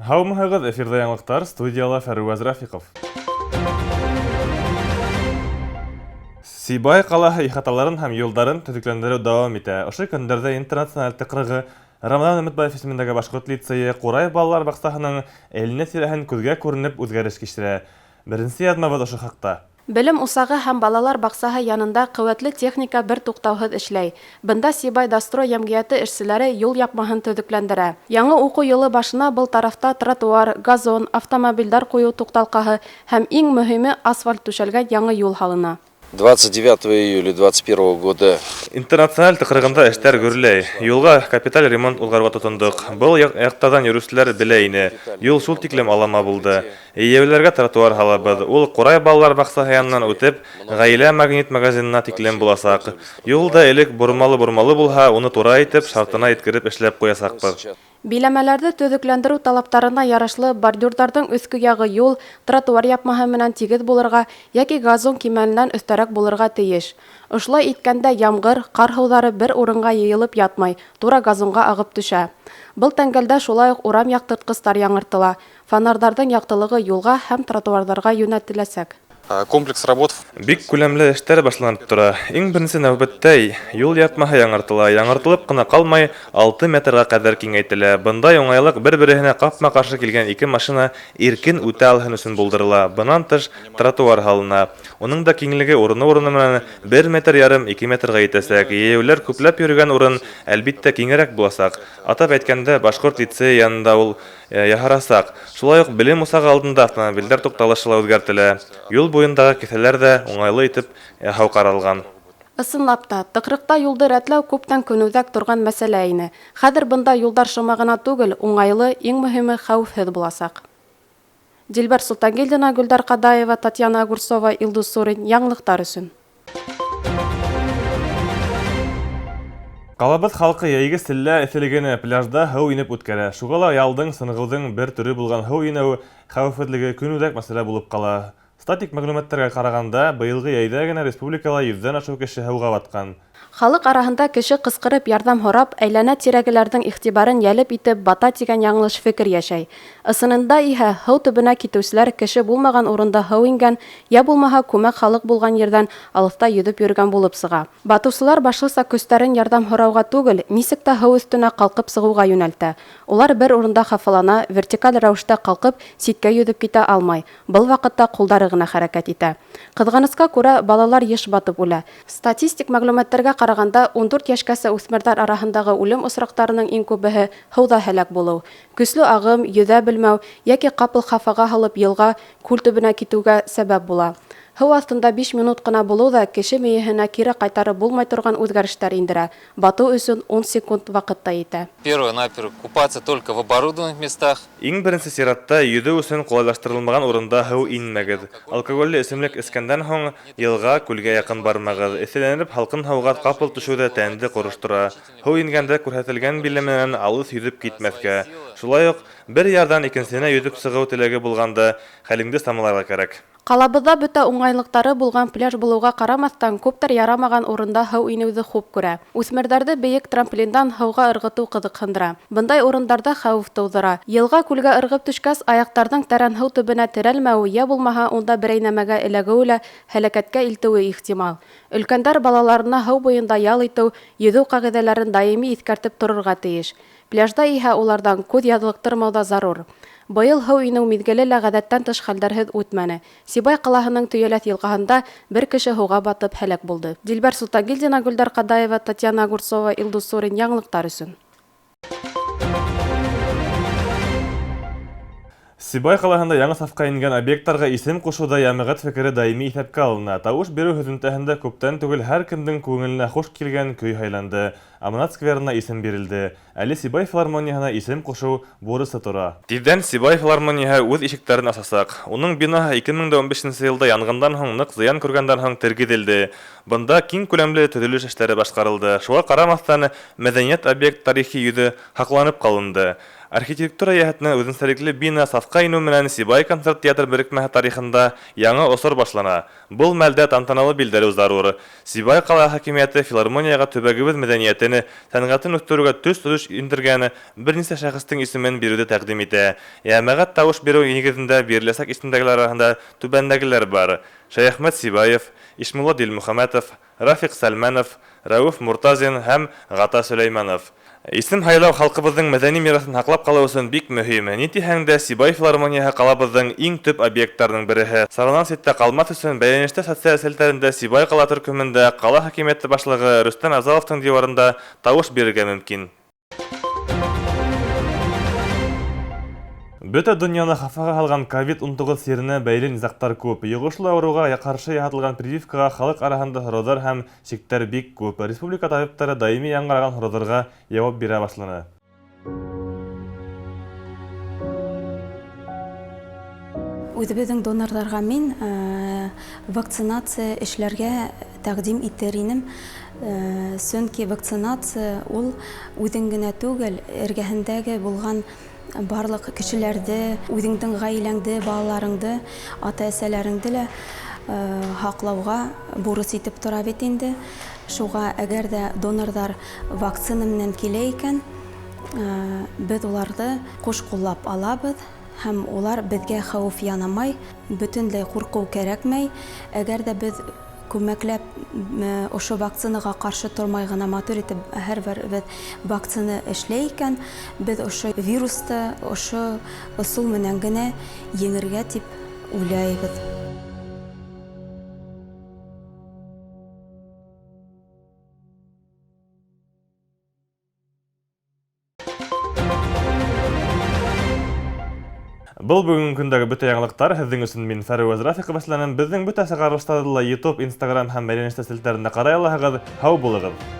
Һаумыһығыҙ, эфирҙа яңылыҡтар, студияла Фәрүәз Рафиҡов. Сибай ҡалаһы ихаталарын һәм юлдарын төҙөкләндереү дауам итә. Ошо көндәрҙә Интернациональ тыҡрығы, Рамаҙан Өмөтбаев исемендәге башҡорт лицейы, Ҡурай балалар баҡсаһының эленә тирәһен күҙгә күренеп үҙгәреш кисерә. Беренсе яҙмабыҙ ошо хаҡта. Белем усағы һәм балалар баҡсаһы янында ҡеүәтле техника бер туҡтауһыҙ эшләй. Бында Сибай Дострой йәмғиәте эшселәре юл япмаһын төҙөкләндерә. Яңы уҡыу йылы башына был тарафта тротуар, газон, автомобилдәр ҡуйыу туҡталҡаһы һәм иң мөһиме асфальт түшәлгән яңы юл һалына. 29 июля 2021 года Интернациональ тыҡрығында эштәр гөрләй. Юлға капиталь ремонт уҙғарыуға тотондоҡ. Был яҡтарҙан йөрөүселәр белә ине. Юл шул тиклем алама булды. Йәйәүлеләргә тротуар һалабыҙ. Ул Ҡурай балалар баҡсаһы янынан үтеп, Ғаилә магнит магазинына тиклем буласаҡ. Юл да элек бормалы-бормалы булһа, уны тура итеп, шартына еткереп эшләп ҡуясаҡбыҙ. Биләмәләрҙе төҙөкләндереү талаптарына ярашлы бордюрҙарҙың өҫкө яғы юл, тротуар япмаһы менән тигеҙ булырға йәки газон кимәленән өҫтәрәк булырға тейеш. Ошолай иткәндә ямғыр, ҡар һыуҙары бер урынға йыйылып ятмай, тура газонға ағып төшә. Был тәңгәлдә шулай уҡ урам яҡтыртҡыстар яңыртыла, фонарҙарҙың яҡтылығы юлға һәм тротуарҙарға йүнәтеләсәк. Комплекс работ. Бик күләмле эштәр башланып тора. Иң беренсе нәүбәттә юл япмаһы яңыртыла. Яңыртылып ҡына ҡалмай, 6 метрға ҡәҙәр киңәйтелә. Бындай уңайлыҡ бер-береһенә ҡапма-ҡаршы килгән ике машина иркен үтә алһын өсөн булдырыла. Бынан тыш тротуар һалына. Уның да киңлеге урыны-урыны менән 1 метр ярым, 2 метрға етәсәк. Йәйәүлеләр күпләп йөрөгән урын, әлбиттә, киңерәк буласаҡ. Атап әйткәндә, башҡорт лицейы янында ул яһарасаҡ. Шулай уҡ белем усағы алдында автомобилдәр туҡталышы ла үҙгәртелә. Юл буйындағы кеҫәләр ҙә уңайлы итеп яһау ҡаралған. Ысынлап та, тыҡрыҡта юлды рәтләү күптән көнүҙәк торған мәсьәлә ине. Хәҙер бында юлдар шыма ғына түгел, уңайлы, иң мөһиме хәүефһеҙ буласаҡ. Дилбәр Солтангилдина, Гөлдар Ҡадаева, Татьяна Огурцова, Илдус Сурин. Яңылыҡтар өсөн. Ҡалабыҙ халҡы йәйге селлә эҫелеген пляжда һыу инеп үткәрә. Шуға ла ялдың, сынығыуҙың бер төрө булған һыу инеү хәүефһеҙлеге көнүҙәк мәсьәлә булып ҡала. Статик мәғлүмәттәргә ҡарағанда, быйылғы йәйҙә генә республикала 100-ҙән ашыу кеше һыуға батҡан. Халыҡ араһында кеше ҡысҡырып ярҙам һорап, әйләнә-тирәгеләрҙең иғтибарын йәлеп итеп бата тигән яңылыш фекер йәшәй. Ысынында иһә һыу төбөнә китеүселәр кеше булмаған урында һыу ингән, йә булмаһа күмәк халыҡ булған ерҙән алыҫта йөҙөп йөрөгән булып сыға. Батыусылар башлыса көстәрен ярҙам һорауға түгел, нисек тә һыу өҫтөнә ҡалҡып сығыуға йүнәлтә. Улар бер урында хафалана, вертикаль рәүештә ҡалҡып, ситкә йөҙөп китә алмай. Был ваҡытта ҡулдары ғына хәрәкәт итә. Ҡыҙғанысҡа күрә, балалар йыш батып үлә. Статистик мәғлүмәттәргә ҡарағанда, 14 йәшкәсә үҫмерҙәр араһындағы үлем осраҡтарының иң күбеһе һыуҙа һәләк булыу. Көслө ағым, йөҙә белмәү йәки ҡапыл хафаға һалып йылға, күл төбөнә китеүгә сәбәп була. Һыу аҫтында 5 минут ҡына булыу ҙа кеше мейеһенә кире ҡайтарып булмай торған үҙгәрештәр индерә. Батыу өсөн 10 секунд ваҡыт та етә. Первое-наперво купаться только в оборудованных местах. Иң беренсе сиратта йөҙөү өсөн ҡулайлаштырылмаған урында һыу инмәгеҙ. Алкогольле эсемлек эскәндән һуң йылға, күлгә яҡын бармағыҙ. Эҫеләнеп һалҡын һыуға ҡапыл төшөү ҙә тәнде ҡороштора. Һыу ингәндә күрһәтелгән биләмәнән алыҫ йөҙөп китмәҫкә. Шулай уҡ бер ярҙан икенсеһенә йөҙөп сығыу теләге булғанда хәлеңде самаларға кәрәк. Ҡалабыҙҙа бөтә уңайлыҡтары булған пляж булыуға ҡарамаҫтан, күптәр ярамаған урында һыу инеүҙе хуп күрә. Үҫмерҙәрҙе бейек трамплиндан һыуға ырғытыу ҡыҙыҡһындыра. Бындай урындарҙа хәүеф тыуҙыра. Йылға күлгә ырғып төшкәс, аяҡтарҙың тәрән һыу төбөнә терәлмәүе йә булмаһа унда берәй нәмәгә эләгеүе лә һәләкәткә илтеүе ихтимал. Өлкәндәр балаларына һыу буйында ял итеү, йөҙөү ҡағиҙәләрен даими иҫкәртеп торорға тейеш. Пляжда иһә уларҙан күҙ яҙлыҡтырмау ҙа зарур. Быйыл һыу инеү миҙгеле лә ғәҙәттән тыш хәлдәрһеҙ үтмәне. Сибай ҡалаһының Төйәләҫ йылғаһында бер кеше һыуға батып һәләк булды. Дилбәр Солтангилдина, Гөлдар Ҡадаева, Татьяна Огурцова, Илдус Сурин. Яңылыҡтар өсөн. Сибай ҡалаһында яңы сафҡа ингән объекттарға исем ҡушыуҙа йәмәғәт фекере даими иҫәпкә алына. Тауыш биреү һөҙөмтәһендә күптән түгел һәр кемдең күңеленә хуш килгән көй һайланды. Аманат скверына исем бирелде. Әле Сибай филармонияһына исем ҡушыу бурысы тора. Тиҙҙән Сибай филармонияһы үҙ ишектәрен асасаҡ. Уның бинаһы 2015 йылда янғындан һуң ныҡ зыян күргәндән һуң тергеҙелде. Бында киң күләмле төҙөлөш эштәре башҡарылды. Шуға ҡарамаҫтан, мәҙәниәт объект тарихи йөҙө һаҡланып ҡалынды. Архитектура йәһәтенән үҙенсәлекле бина сафҡа инеү менән Сибай концерт театр берекмәһе тарихында яңы осор башлана. Был мәлдә тантаналы билдәләү зарур. Сибай ҡала хакимиәте филармонияға төбәгебеҙ мәҙәниәтен, сәнғәтен үҫтереүгә төс өлөш индергән бер нисә шәхестең исемен биреүҙе тәҡдим итә. Йәмәғәт тауыш биреү нигеҙендә биреләсәк исемдәгеләр араһында түбәндәгеләр бар: Шәйәхмәт Сибаев, Ишмулла Дилмөхәмәтов, Рафиҡ Сәлмәнов, Рәүеф Муртазин һәм Ғата Сөләймәнов. Исем һайлау халҡыбыҙҙың мәҙәни мираҫын һаҡлап ҡалыу өсөн бик мөһим. Ни тиһәң дә, Сибай филармонияһы ҡалабыҙҙың иң төп объекттарының береһе. Саранан ситтә ҡалмаҫ өсөн Бәйләнештә социаль селтәрендә Сибай ҡала төркөмөндә ҡала хакимиәте башлығы Рөстәм Абзаловтың диуарында тауыш бирергә мөмкин. Бөтә донъяны хафаға һалған ковид-19 сиренә бәйле низағтар күп. Йоғошло ауырыуға ҡаршы яһатылған прививкаға халыҡ араһында һорауҙар һәм шиктәр бик күп. Республика табиптары даими яңғыраған һорауҙарға яуап бирә башланы. Үҙебеҙҙең донорҙарға мин вакцинация эшләргә тәҡдим итер инем. Сөнки вакцинация ул үҙең генә түгел, эргәһендәге булған барлыҡ кешеләрҙе, үҙеңдең ғаиләңде, балаларыңды, ата-әсәләреңде лә һаҡлауға бурыс итеп тора бит инде. Шуға әгәр ҙә донорҙар вакцина менән килә икән, беҙ уларҙы ҡуш ҡуллап алабыҙ һәм улар беҙгә хәүеф янамай, бөтөнләй ҡурҡыу кәрәкмәй. Әгәр ҙә беҙ күмәкләп ошо вакцинаға ҡаршы тормай ғына матур итеп һәр беребеҙ вакцина эшләй икән, беҙ ошо вирусты ошо ысул менән генә еңергә тип уйлайбыҙ. Был бөгөнгө көндәге бөтә яңылыҡтар. Һеҙҙең өсөн мин Фәруаз Рафиҡов эшләнем. Беҙҙең бөтә сығарылыштарҙы ла YouTube, Instagram һәм бәйләнештә селтәрендә ҡарай алаһығыҙ. Һау булығыҙ!